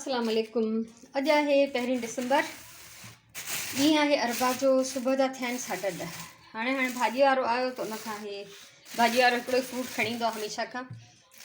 السلام عليڪم اڄ آهي پهرين ڊسمبر ڏينهن آهي اربع جو صبح جا ٿيا آهن ساڍا ڏهه هاڻي هاڻي ڀاڄي وارو آيو ته ان کان هي ڀاڄي وارو هڪڙو ئي فروٽ کڻي ايندو آهي هميشه کان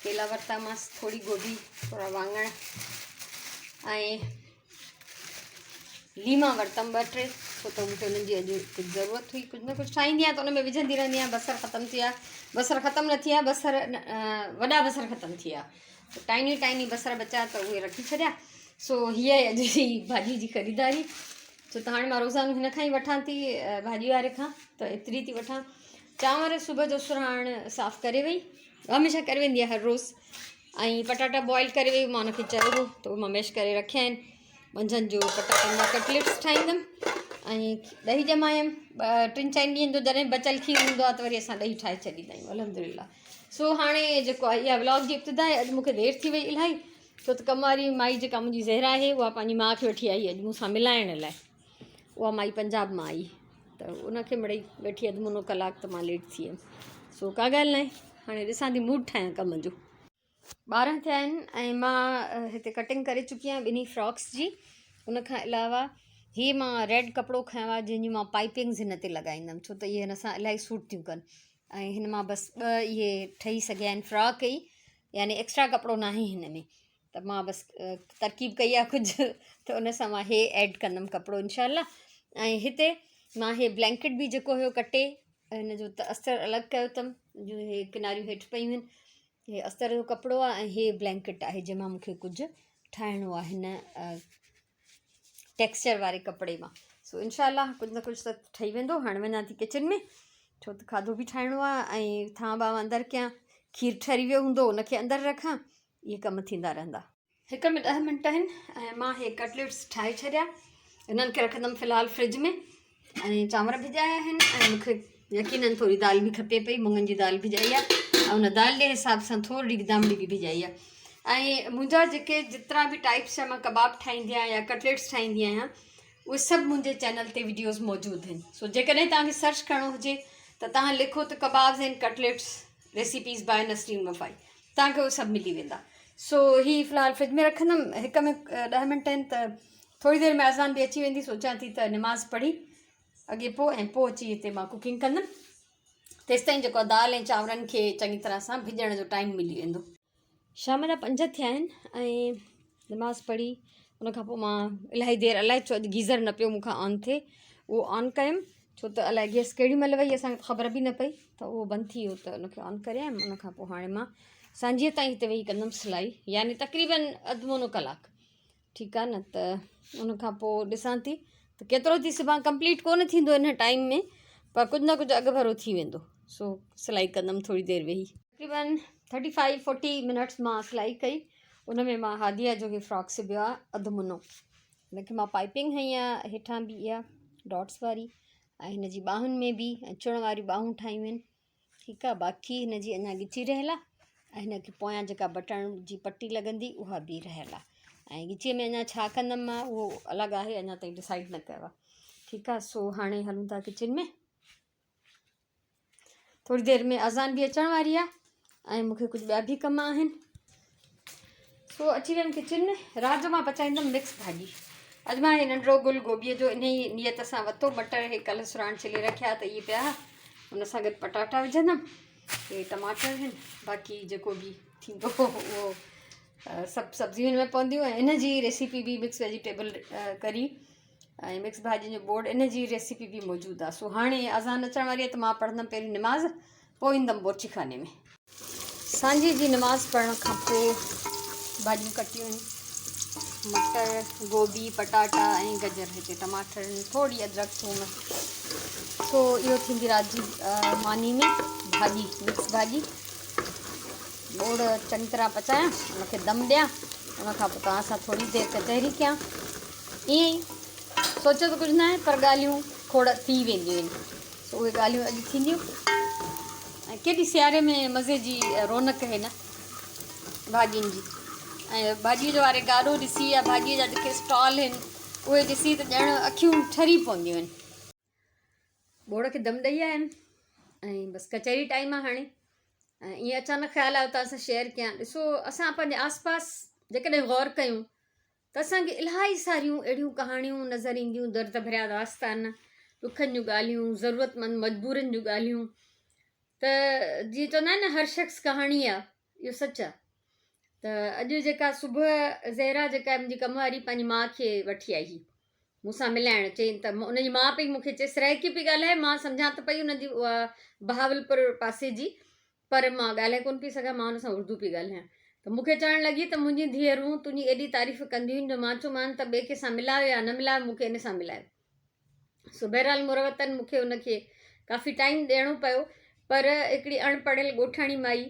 ڪيلا ورتامانس ٿوري گوبي ٿورا واڱڻ ۽ ليما ورتم ٻه ٽي ڇو ته مونکي انهن جي اڄ ڪجهه ضرورت هئي ڪجهه نه ڪجهه ٺاهيندي آهيان ته ان ۾ وجهندي رهندي آهيان بصر ختم ٿي ويا بصر ختم نه ٿي ويا بصر وڏا بصر ختم ٿي ويا ٽائني ٽائني بصر بچا ته اهي رکي ڇڏيا سو هيء آهي اڄ جي ڀاڄي جي خريداري ڇو ته هاڻي مان روزانو هن کان ئي وٺان ٿي ڀاڄي واري کان ته ايتري ٿي وٺان چانور صبح جو سرهاڻ صاف ڪري وئي هميشه ڪري ويندي آهي هر روز ۽ پٽاٽا بوائل ڪري وئي مان ان کي چيو هو ته اهي مان ميش ڪري رکيا آهن منجهند جو پٽاٽن جا ڪٽليٽس ٺاهيندم ۽ ڏهي ڄمايم ٻه ٽن چئن ڏينهن جو جڏهن بچيل کير هوندو آهي ته وري اسان ڏهي ٺاهي ڇڏيندا آهيون الحمد لله سو هاڻي جيڪو آهي اها ولاگ جي ابتدا آهي اڄ مونکي دير ٿي وئي الاهي ڇو ته ڪم واري مائي جيڪا منهنجي زهرا آهي اها پنهنجي ماء کي وٺي آئي اڄ مون سان ملائڻ لاء اها مائي پنجاب مان آئي ته ان کي مڙئي ويٺي اڌ منو ڪلاڪ ته مان ليٽ ٿي ويم سو ڪا ڳالهه ناهي هاڻي ڏسان ٿي موڊ ٺاهيان ڪم جو. 12 ٿيا آهن ۽ مان هتي ڪٽنگ ڪري چڪي آهيان ٻنهي فراڪس جي ان کان علاوه هي مان ريڊ ڪپڙو کنيو آهي جنهن جي مان پائپنگز هن تي لڳائيندم ڇو ته اهي هن سان الاهي سوٽ ٿيون ڪن ۽ هن مان بس ٻه اهي ٺهي سگهيا آهن فراڪ ئي يعني ايڪسٽرا ڪپڙو ناهي هن ۾ ته مان بس ترڪيب ڪئي آهي ڪجهه ته ان سان مان هي ايڊ ڪندم ڪپڙو انشاء الله ۽ هتي مان هي بلينڪيٽ به جيڪو هيو ڪٽي هن جو ته استر الڳ ڪيو اٿم جو هي ڪناريون هيٺ پيون آهن هي استر جو ڪپڙو آهي ۽ هي بلينڪيٽ آهي جنهن مان مونکي ڪجهه ٺاهڻو آهي هن ٽيڪسچر واري ڪپڙي مان سو انشاء الله ڪجهه نه ڪجهه ته ٺهي ويندو هاڻي وڃان ٿي ڪچن ۾ ڇو ته کاڌو به ٺاهڻو آهي ۽ ٿانء ٻانء اندر ڪيان کير ٺري ويو هوندو ان کي اندر رکان اهي ڪم ٿيندا رهندا. هڪ ۾ ڏهه منٽ آهن ۽ مان هي ڪٽليٽس ٺاهي ڇڏيا هنن کي رکندم في الحال فرج ۾ ۽ چانور ڀڄايا آهن ۽ مونکي يقينن ٿوري دال به کپي پئي مڱن جي دال ڀڄائي آهي ۽ ان دال جي حساب سان ٿوري گدامڙي به ڀڄائي آهي ۽ منهنجا جيڪي جيترا به ٽائپس جا مان ڪباب ٺاهيندي آهيان يا ڪٽليٽس ٺاهيندي آهيان اهي سڀ منهنجي چينل تي وڊيوز موجود آهن سو جيڪڏهن توهان کي سرچ ڪرڻو هجي ته توهان لکو ته kebabs and cutlets recipes by Nasreen Wafai توهان کي اهي سڀ ملي ويندا. سو هي في الحال فرج ۾ رکندم. هڪ ۾ ڏهه منٽ آهن ته ٿوري دير ۾ اذان به اچي ويندي. سوچيان ٿي ته نماز پڙهي اڳي پوء ۽ پوء اچي هتي مان ڪوڪنگ ڪندم. تيستائين جيڪو دال ۽ چانورن کي چڱي طرح سان ڀڄڻ جو ٽائيم ملي ويندو. شام جا پنج ٿيا آهن ۽ نماز پڙهي ان کان پوء مان الاهي دير الائي ڇو اڄ گيزر نه پيو مون کان آن ٿئي اهو آن ڪيم ڇو ته الائي گيس ڪهڙي مهل وئي اسان کي خبر به نه پئي ته اهو بند ٿي ويو ته ان کي آن ڪري آيم ان کان پوء هاڻي مان سانجهيء تائين هتي ويهي ڪندم سلائي يعني تقريبن اڌ منو ڪلاڪ ٺيڪ آهي نه ته ان کان پوء ڏسان ٿي ته ڪيترو ٿي سبان ڪمپليٽ ڪونه ٿيندو ان ٽائيم ۾ پر ڪجهه نه ڪجهه اڳ ڀرو ٿي ويندو سو سلائي ڪندم ٿوري دير ويهي تقريبن ٿرٽي فائيو فورٽي منٽس مان سلائي ڪئي ان ۾ مان هاديه جو هي فراڪ سبيو آهي اڌ منو هن کي مان پائپنگ هنئي آهي هيٺان به اها ڊاٽس واري ۽ هن جي ٻانهن ۾ به ۽ چڻ واريون ٻانهون ٺاهيون آهن ٺيڪ آهي باقي هن جي اڃا ڳچي رهيل آهي ۽ هن کي پويان جيڪا بٽڻ جي پٽي لڳندي اها به رهيل آهي ۽ ڳچيء ۾ اڃا ڇا ڪندم مان اهو الڳ آهي اڃا تائين ڊسائيڊ نه ڪيو آهي ٺيڪ آهي سو هاڻي هلون ٿا ڪچن ۾ ٿوري دير ۾ اذان به اچڻ واري آهي ۽ مونکي ڪجهه ٻيا به ڪم آهن سو اچي ويم ڪچن ۾ رات جو مان پچائيندم مڪس ڀاڄي اڄ مان هي ننڍڙو گل گوبيء جو ان ئي نيت سان وتو مٽر هي ڪلهه سراڻ ڇلي رکيا ته اهي پيا ان سان گڏ پٽاٽا وجهندم هي ٽماٽر آهن باقي جيڪو به ٿيندو اهو سڀ سبزيون هن ۾ پونديون ۽ ان جي ريسيپي به مڪس ويجيٽيبل ڪري ۽ مڪس ڀاڄين جو ٻوڙ ان جي ريسيپي به موجود آهي سو هاڻي اذان اچڻ واري آهي ته مان پڙهندم پهرين نماز پوء ايندم بورچي خاني ۾. سانجهي جي نماز پڙهڻ کان پوء ڀاڄيون ڪٽيون آهن مٽر گوبي پٽاٽا ۽ گجر هتي ٽماٽر آهن ٿوري ادرڪ ٿوم سو اهو ٿيندي رات جي ماني ۾ ڀاڄي مڪس ڀاڄي ٻوڙ چڱي طرح پچايان ان کي دم ڏيان ان کان پوء توهان سان ٿوري دير ڪچهري ڪيان ائين ئي سوچيو ته ڪجهه ناهي پر ڳالهيون کوڙ ٿي وينديون آهن سو اهي ڳالهيون اڄ ٿينديون ۽ ڪيڏي سياري ۾ مزي جي رونق آهي نه ڀاڄين جي ۽ ڀاڄي جو واري گاڏو ڏسي يا ڀاڄي جا جيڪي اسٽال آهن اهي ڏسي ته ڄڻ اکيون ٺري پونديون آهن ٻوڙ کي دم ڏئي آيم ۽ بس ڪچهري ٽائيم آهي هاڻي ۽ ائين اچانڪ خيال آيو توهان سان شيئر ڪيان ڏسو اسان پنهنجي آس پاس جيڪڏهن غور ڪيون ته اسان کي الاهي ساريون اهڙيون ڪهاڻيون نظر اينديون، درد ڀريا داستان، ڏکن جون ڳالهيون، ضرورتمند مجبورن جون ڳالهيون ته جيئن چوندا آهن نه هر شخص ڪهاڻي آ، اهو سچ آ. ته اڄ جيڪا صبح زهرا جيڪا منهنجي ڪم واري پنهنجي ماء کي وٺي آئي هئي مون سان ملائڻ، چئي ته ان جي ماء پئي مون کي چئي سرائيڪي پئي ڳالهائي، مان سمجهان ته پئي ان جي اها بهاولپور پاسي جي، پر مان ڳالهائي ڪونه پئي سگهان، مان ان سان اردو پئي ڳالهايان ته مون کي چوڻ لڳي ته منهنجي ڌيئرون تنهنجي ايڏي تعريف ڪنديون آهن جو مان چيومان ته ٻئي ڪنهن سان ملايو يا نه ملايو مون کي ان سان ملايو. سو بهرحال مروتن مون کي ان کي ڪافي ٽائيم ڏيڻو پيو، پر هڪڙي اڻ پڙهيل ڳوٺاڻي مائي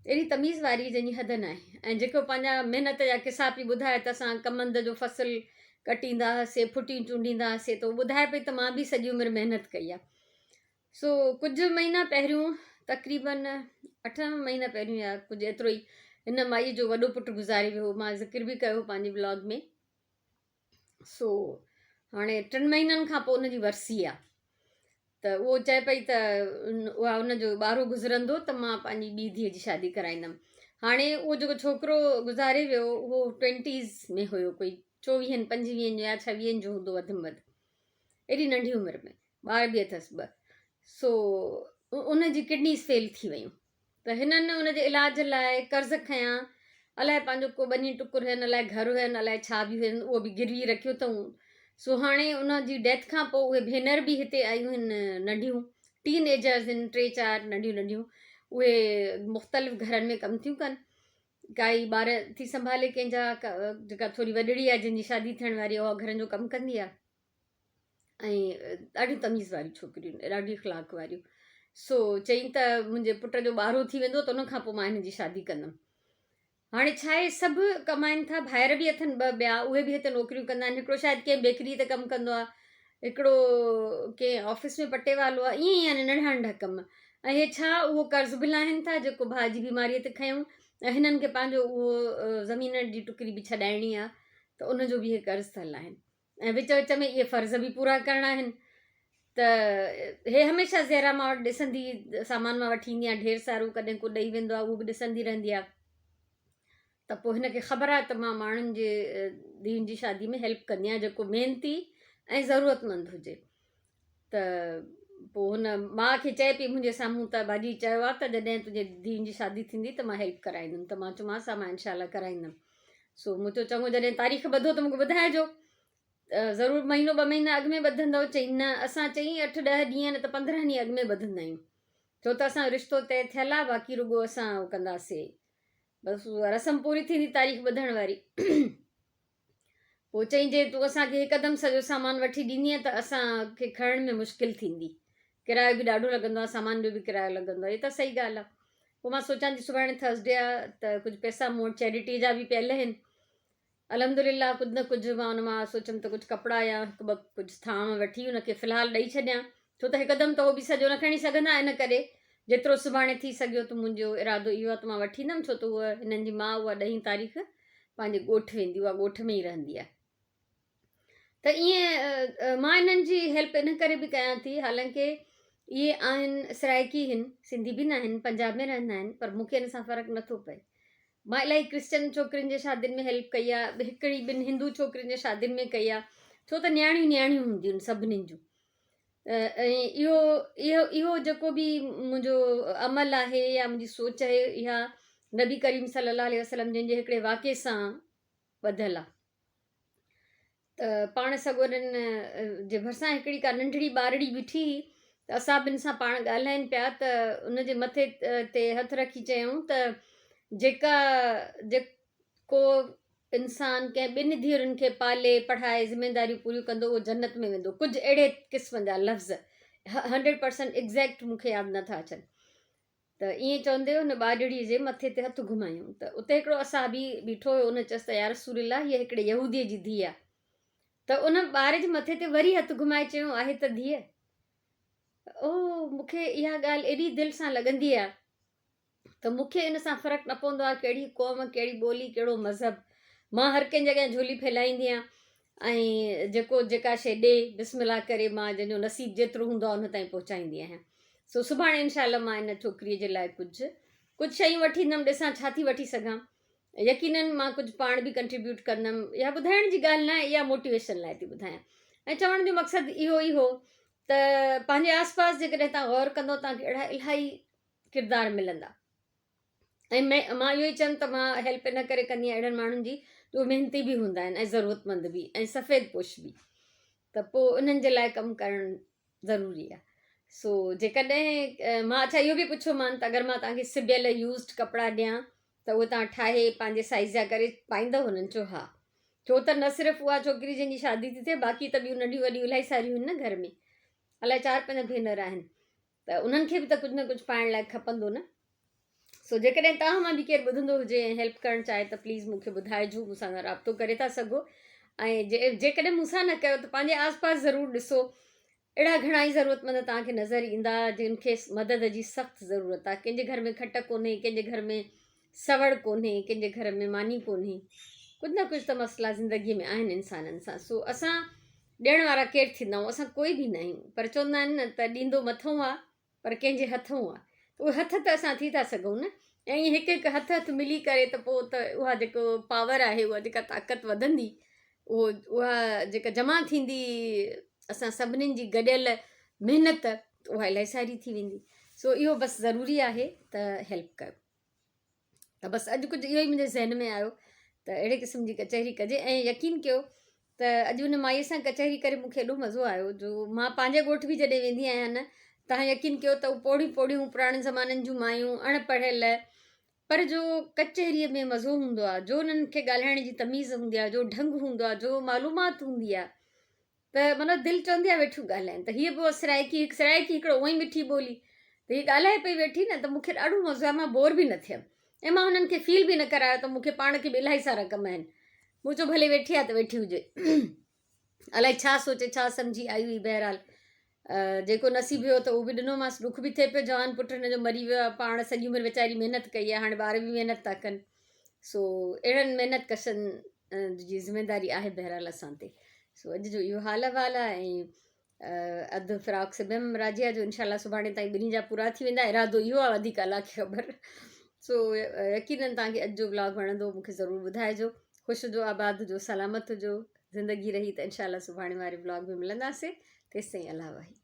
اهڙي تميز واري جنهن جي حد ناهي ۽ جيڪو پنهنجا محنت جا قصا پئي ٻڌائي ته اسان ڪمند جو فصل ڪٽيندا هئاسي، ڦٽيون چونڊيندا هئاسي ته هو ٻڌائي پئي ته مان به سڄي عمر محنت ڪئي آهي. سو ڪجهه مهينا پهريون تقريبن اٺ نو مهينا پهريون يا ڪجهه ايترو ئي هن مائي جو وڏو پٽ گذاري ويو هو، مان ذڪر به ڪيو هو پنهنجي بلاگ ۾. سو هاڻي ٽن مهينن کان پوء ان جي ورسي آ ته اهو چئي پئي ته اها ان جو ٻارو گذرندو ته مان پنهنجي ٻي ڌيء جي شادي ڪرائيندم. هاڻي اهو جيڪو ڇوڪرو گذاري ويو اهو ٽوينٽيز ۾ هيو، ڪوئي چوويهن پنجويهن يا ڇويهن جو هوندو وڌ ۾ وڌ، ايڏي ننڍي عمر ۾ ٻار به اٿس ٻه. سو ان جي ڪڊنيز فيل ٿي ويون ته هنن ان جي علاج لاء قرض کنيا، الائي پنهنجو ڪو ٻني ٽڪر هين، الائي گهر هين، الائي ڇا به هين، اهو به گروي رکيو اٿئون. سو هاڻي ان جي ڊيٿ کان پوء اهي ڀينر به هتي آيون هن، ننڍيون ٽين ايجرز هن، ٽي چار ننڍيون ننڍيون، اهي مختلف گهرن ۾ ڪم ٿيون ڪن. ڪائي ٻار ٿي سنڀالي ڪنهن جا، جيڪا ٿوري وڏڙي آهي جنهن جي شادي ٿيڻ واري آهي اها گهرن جو ڪم ڪندي آهي ۽ ڏاڍيون تميز واريون ڇوڪريون آهن، ڏاڍي اخلاق واريون. سو چئين ته منهنجي پٽ جو ٻارهو ٿي ويندو ته ان کان پوء مان هن جي شادي ڪندم. هاڻي ڇا آهي سڀ ڪمائن ٿا، ڀائر به اٿن ٻه ٻيا، اهي به هتي نوڪريون ڪندا آهن، هڪڙو شايد ڪنهن بيڪري تي ڪم ڪندو آهي، هڪڙو ڪنهن آفيس ۾ پٽيوالو آهي، ائين ئي يعني ننڍا ننڍا ڪم. ۽ هي ڇا اهو قرض به لاهين ٿا جيڪو ڀاء جي بيماريء تي کنيائون ۽ هنن کي پنهنجو اهو زمين جي ٽڪري به ڇڏائڻي آهي ته ان جو به هي قرض ٿا لاهين ۽ وچ وچ ۾ اهي فرض به پورا ڪرڻا آهن. ته هي هميشه زهرا مان وٽ ڏسندي سامان مان وٺي ايندي آهيان ڍير سارو، ڪڏهن ڪو ڏئي ويندو آهي اهو به ڏسندي رهندي آهي. ته پوء هن کي خبر آهي ته مان ماڻهن جي ڌيئن جي شادي ۾ هيلپ ڪندي آهيان جيڪو محنتي ۽ ضرورتمند هجي. ته پوء هن ماء کي چئي پئي منهنجي سامهون ته باجي چيو آهي ته جڏهن تنهنجي ڌيئن جي شادي ٿيندي ته مان هيلپ ڪرائيندم. ته مان چيومانس ها مان انشاء الله ڪرائيندم. سو مون چيو چڱو جڏهن تاريخ ٻڌو ته مون کي ٻڌائجو، ضرور مهينو ٻه مهينا اڳ ۾ ٻڌندؤ. چئي نه اسان چئي اٺ ڏهه ڏينهن نه ته 15 ڏينهن اڳ ۾ ٻڌندا آهيون، ڇو ته اسان جو رشتو طئي ٿيل آهي، باقي رڳو اسان اهو ڪنداسي بس اها رسم پوري ٿيندي تاريخ ٻڌڻ واري. پوء چئين جي تون اسان کي هڪدم سڄو سامان وٺي ڏيندينء ته اسان کي کڻڻ ۾ مشڪل ٿيندي، ڪرايو به ڏاڍو لڳندو آهي، سامان جو به ڪرايو لڳندو آهي. هي ته صحيح ڳالهه آهي. پوء مان سوچان ٿي سڀاڻي ٿرسڊي آهي ته ڪجهه پئسا مون وٽ چيريٽيء جا به پيل آهن، الحمدلله ڪجهه نه ڪجهه مان ان مان سوچيم ته ڪجهه ڪپڙا يا هڪ ٻه ڪجهه ٿانو وٺي ان کي في الحال ڏئي ڇڏيان، ڇو ته هڪدم ته هو به سڄو نه کڻي سگهندا، ان ڪري جيترو سڀاڻي ٿي سگهيو ته منهنجو ارادو اهو آهي ته مان وٺي ايندم، ڇو ته هوء هنن جي ماء اها ڏهين تاريخ پنهنجي ڳوٺ ويندي، اها ڳوٺ ۾ ئي رهندي آهي. ته ائين مان انهن جي هيلپ ان ڪري به ڪيان ٿي، حالانڪه اهي آهن سرائيڪي هن، سنڌي به ناهن، پنجاب ۾ رهندا آهن، پر مون کي ان سان فرق نٿو پئي. مان الاهي ڪرسچن ڇوڪرين جي شادين ۾ هيلپ ڪئي آهي، هڪڙي ٻن هندو ڇوڪرين جي شادين ۾ ڪئي آهي، ڇو ته نياڻيون نياڻيون هونديون آهن سڀنين جون. ۽ اهو اهو اهو جيڪو به منهنجو عمل آهي يا منهنجي سوچ آهي اها نبي ڪريم صلي الله عليه وسلم جن جي هڪڙي واقعي سان ٻڌل آهي ته پاڻ سڳورن جي ڀرسان هڪڙي ڪا ننڍڙي ٻارڙي بيٺي هئي ته اصحابن سان پاڻ ڳالهائين پيا ته ان جي مٿي تي هٿ رکي چيائون ته جيڪا جيڪو انسان ڪنهن ٻن ڌيئرن کي پالي، پڙهائي، ذميداريون پوريون ڪندو اهو جنت ۾ ويندو. ڪجهه اهڙي قسم جا لفظ 100% ايگزيڪٽ مون کي ياد نه ٿا اچن. ته ائين چوندي ان ٻارڙي جي مٿي تي هٿ گهمايائون ته اتي هڪڙو اصحابي بيٺو هيو ان چيس ته يا رسول الله هيء هڪڙي يهوديء جي ڌيء آهي. ته ان ٻار جي مٿي تي وري هٿ گهمائي چيائون آهي ته ڌيء. او مون کي اها ڳالهه ايڏي دل سان لڳندي آهي. ته مون کي ان سان فرق نه پوندو آهي ڪهڙي قوم، ڪهڙي ٻولي، ڪهڙو مذهب. مان هر ڪنهن جي اڳيان جهولي ڦهلائيندي آهيان ۽ جيڪو جيڪا شيء ڏي بسم الله ڪري مان جنهن جو نصيب جيترو هوندو آهي ان تائين پهچائيندي آهيان. سو سڀاڻي انشاء الله مان ان ڇوڪريء جي لاء ڪجهه ڪجهه شيون وٺي ايندم ڏسان ڇا ٿي وٺي سگهان. يقينن مان ڪجهه پاڻ به ڪنٽريبيوٽ ڪندم. اها ٻڌائڻ جي ڳالهه نه آهي، اها موٽيويشن لاء ٿي ٻڌايان. ۽ چوڻ جو مقصد اهو ئي هو ته پنهنجي آس پاس جيڪڏهن توهان غور ڪندو توهان کي اهڙا الاهي ڪردار ملندا. ۽ مان اهو ئي چوندم ته مان هيلپ ان ڪري ڪندي آهيان اهڙن ماڻهن جي جو محنتي به هوندا آهن ۽ ضرورتمند به ۽ سفيد پوش به، ته پوء انهن جي لاء ڪم ڪرڻ ضروري آهي. سو جيڪڏهن مان اڇا اهو به پڇيومان ته اگر مان توهان کي سبيل يوزڊ ڪپڙا ڏيان ته اهي توهان ٺاهي پنهنجي سائيز جا ڪري پائيندؤ؟ هنن چيو ها. ڇو ته نه صرف اها ڇوڪري جنهن جي شادي ٿي ٿئي باقي ته ٻيون ننڍيون وڏيون الاهي ساريون آهن نه گهر ۾ الائي چار پنج ڀينر آهن ته انهن کي به ته ڪجهه نه ڪجهه پائڻ لاء کپندو نه. سو جيڪڏهن توهان مان به ڪير ٻڌندو هجي ۽ هيلپ ڪرڻ چاهي ته پليز مون کي ٻڌائجو، مون سان رابطو ڪري ٿا سگهو ۽ جيڪڏهن مون سان نه ڪيو ته پنهنجي آس پاس ضرور ڏسو، اهڙا گهڻا ئي ضرورتمند توهان کي نظر ايندا جن کي مدد جي سخت ضرورت آهي. ڪنهن جي گهر ۾ کٽ ڪونهي، ڪنهن جي گهر ۾ سوڙ ڪونهي، ڪنهن جي گهر ۾ ماني ڪونهي. ڪجهه نه ڪجهه ته مسئلا زندگي ۾ آهن انسانن سان. سو اسان ڏيڻ وارا ڪير ٿيندا آهيون؟ اسان ڪوئي به نه آهيون. پر چوندا آهن نه ته ڏيندو مٿئون آ پر ڪنهن جي هٿئون آ. ته اهي هٿ ته اسان ٿي ٿا سگهون نه. ۽ ائين هڪ هڪ هٿ هٿ ملي ڪري ته پوء ته اها جيڪو پاور آهي اها جيڪا طاقت وڌندي اهو اها جيڪا جمع ٿيندي اسان سڀنين جي گڏيل محنت اها الاهي ساري ٿي ويندي. سو اهو بس ضروري آهي ته هيلپ ڪيو. ته بس اڄ ڪجهه اهو ئي منهنجي ذهن ۾ آيو ته اهڙي قسم جي ڪچهري ڪجي ۽ يقين ڪيو ته اڄ ان مائي سان ڪچهري ڪري مون کي ايڏو مزو آيو جو مان پنهنجي ڳوٺ به جڏهن ويندي آهيان نه تان يقين ڪيو ته پوڙهيون پوڙهيون پراڻن زمانن جون مايون اڻ پڙهيل پر جو ڪچهريء ۾ مزو هوندو آهي، جو انهن کي ڳالهائڻ جي تميز هوندي آهي، جو ڍنگ هوندو آهي، جو معلومات هوندي آهي ته معنيٰ دل چوندي آهي ويٺيون ڳالهائين ته هيء به سرائيڪي هڪ سرائيڪي هڪڙو اونئي مٺي ٻولي ته هيء ڳالهائي پئي ويٺي نه ته مون کي ڏاڍو مزو آيو مان بور به نه ٿيم ۽ مان هنن کي فيل به نه ڪرايو ته مون کي پاڻ کي به الاهي سارا ڪم آهن مون چيو ڀلي ويٺي آهي ته ويٺي هجي الائي ڇا سوچي ڇا سمجهي آئي هئي بهرحال جيڪو نصيب هيو ته اهو به ڏنومانس ڏک به ٿئي پيو جوان پٽ هن جو مري ويو آهي پاڻ سڄي عمر ويچاري محنت ڪئي آهي هاڻي ٻار به محنت ٿا ڪن سو اهڙن محنت ڪشن جي ذميداري آهي بهرحال اسان تي. سو اڄ جو اهو حال احوال آهي ۽ اڌ فراق سبيم راجيا جو انشاء الله سڀاڻي تائين ٻنهي جا پورا ٿي ويندا ارادو اهو آهي وڌيڪ الله کي خبر. سو يقينن توهان کي اڄ جو ولاگ وڻندو مون کي ضرور ٻڌائجو. خوش هجو آباد هجو سلامت هجو زندگي رهي ته انشاء الله سڀاڻي واري ولاگ ۾ ملنداسين تيستائين الله واهي.